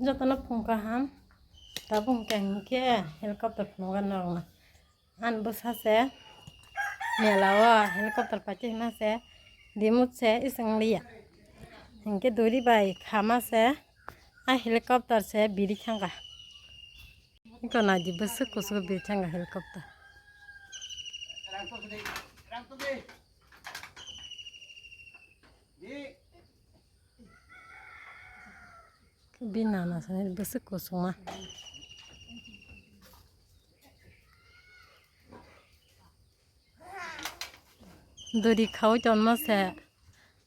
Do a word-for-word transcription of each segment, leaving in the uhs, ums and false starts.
Jotono phung kaham. Tabuk hwnkhe, hwnkhe helicopter phunukgo norokno. Ani bwsa se mela o helicopter paitwi hwnma se dimut se ising liya. Hwnkhe duri bai khama se a helicopter se biri thangkha. Iko naidi bwswk kuchuk biri thangkha helicopter. Bini nana sani bwswk kusuma. Duri khaui tonma se.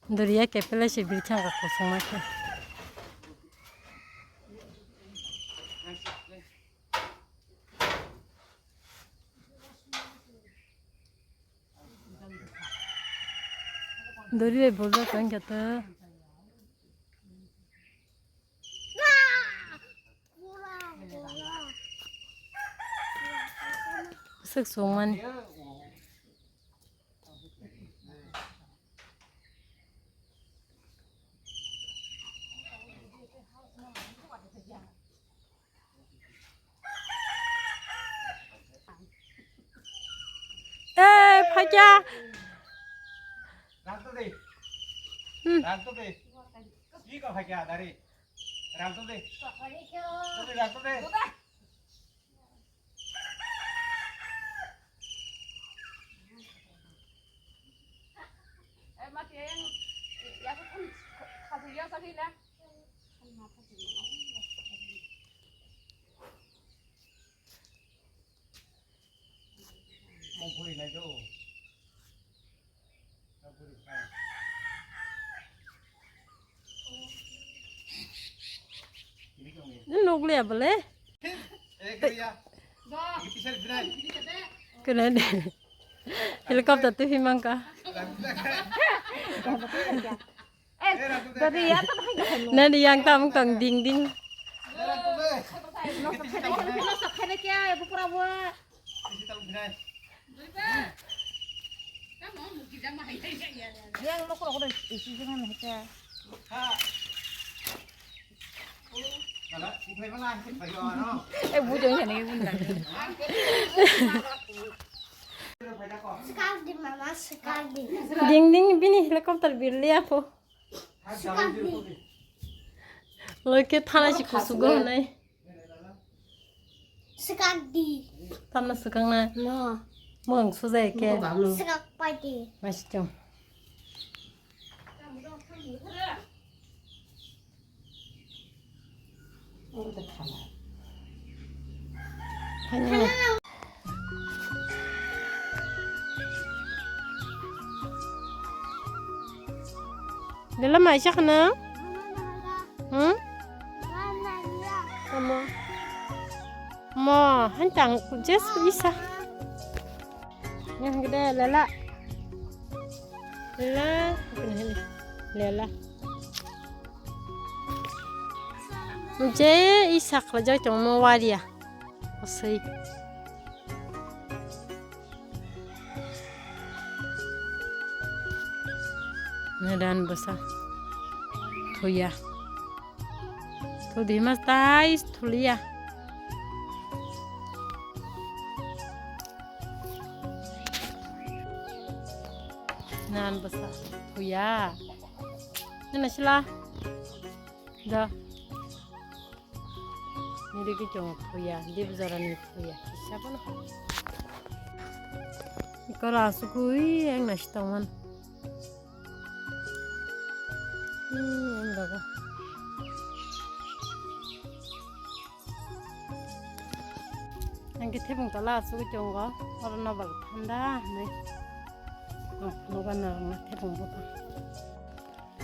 Duri ya kepele se biri thangkha kusuma khe. Duri bai bujak tong khe to. Bwswk songmani. Eh, phaikya. Rang to de. Hmm. Rang to de. Iko phaikya dari. Rang to de. To de, rang to de. Nukliya bole. Kena de. Helicopter tu himangka. Nadi yang tam tong ding ding. Eh, bujang ya nih, bunda. Sekardi, mama, sekardi. Ding ding, bini helicopter birli apo. Loike thana si kusugo nai. Swkakdi. Tamno swkakna? No. Mwng sujai khe. Swkak paidi. Masichung. Lala maisa khna? Hmm? Amo. Mo, hantang jes isa. Yang gede lala. Lala, lala. Je isa khla jai tong mo waria. Asai. Nedan bwsa. Thuya. Thudi mas tai thulia. Nan bwsa. Thuya. Nana sila. Da. Niri ki chong thuya, dip jora ni thuya, kisa bono. Ikora asukui, ang nasi tongman. Hmm, ang daga. Ang khe thebung tala asugui tongo, oro nokbar thanda hinui. Ang phunukgo norokno thebung buphang.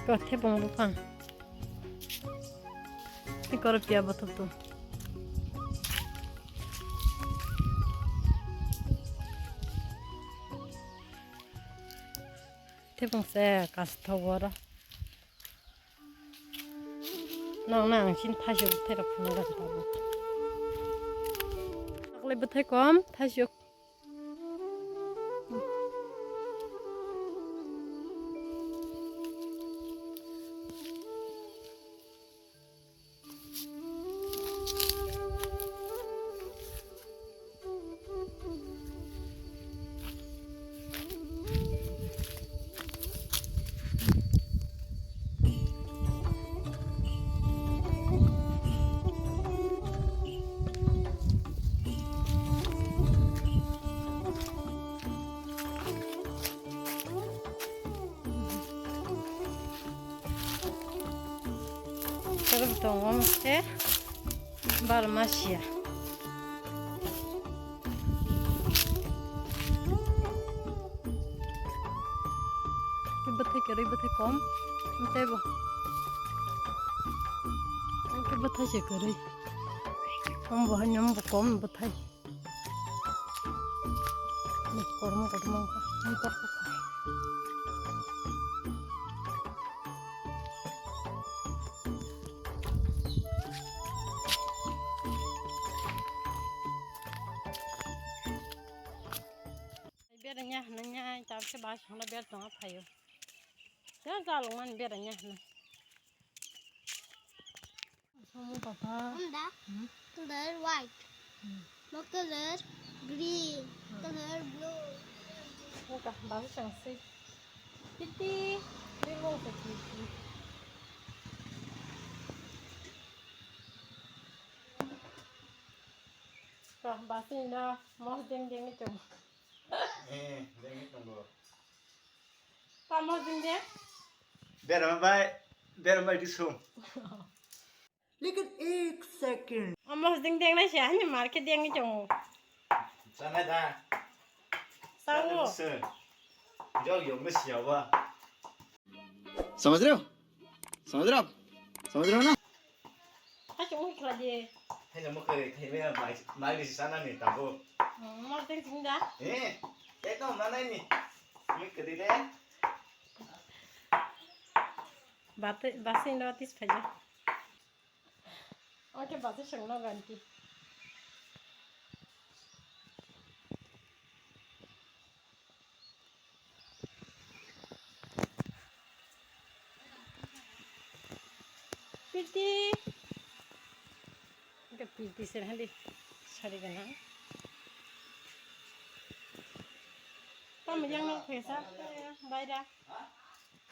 Ko thebung buphang. Ikoro piya bothop tong. Thebung se kastogo oro. Nokna ang chini thaisok bwthai rok phunukgwi tabuk. Taklai bwthai kom thaisok. Oro tongo mokhe bar masia. Bwthai kwrwi, bwthai kom. Tei bo. Bwthai se kwrwi. Om bo haino om bo kom bwthai. Kotorma, kotorma wngkha, wngkha, wngkha. Bereng ya, nanya, tapi se bahas mana ber tong apa yo? Jangan terlalu man bereng ya, nah. Samo papa. Anda. Hmm? Color white. Hmm. Mo color green. Hmm. Color blue. Mo ka basu chang si. Titi. Ni mo ka titi. Ka basu na mo ding ding ni chong. Eh, ding ni chong bo. Tamo ding de? Berama bai, berama bai disum. Lekin ek second. Amo ding ding na sha ni market ding ni chong. Sana da. Sao. Yo yo mesiawa. समझ रहे हो? समझ रहे हो आप? समझ रहे हो ना? Hai chong khla de. Hai chong khla de, khai me mai mai di sana ni tabo. Mo ding ding da. Eh, ekdom na nai ni. Mui kedi le. Bate, basi no tis phaja. Oke, basi sengno ganti. Pirti. Oke, pirti sen hali. Sari ganang. Tamo yang no khesa, baira.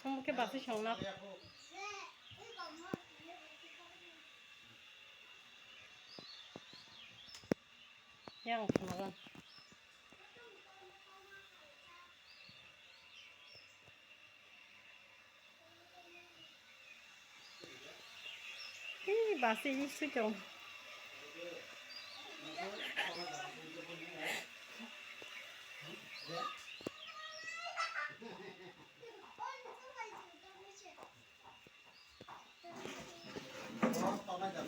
Tamo ke basi songna. Yang khamagan. Ih, basi ini sih dong.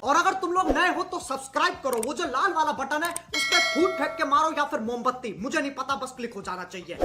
और अगर तुम लोग नए हो तो सब्सक्राइब करो, वो जो लाल वाला बटन है उस पर फूट फेंक के मारो या फिर मोमबत्ती, मुझे नहीं पता, बस क्लिक हो जाना चाहिए।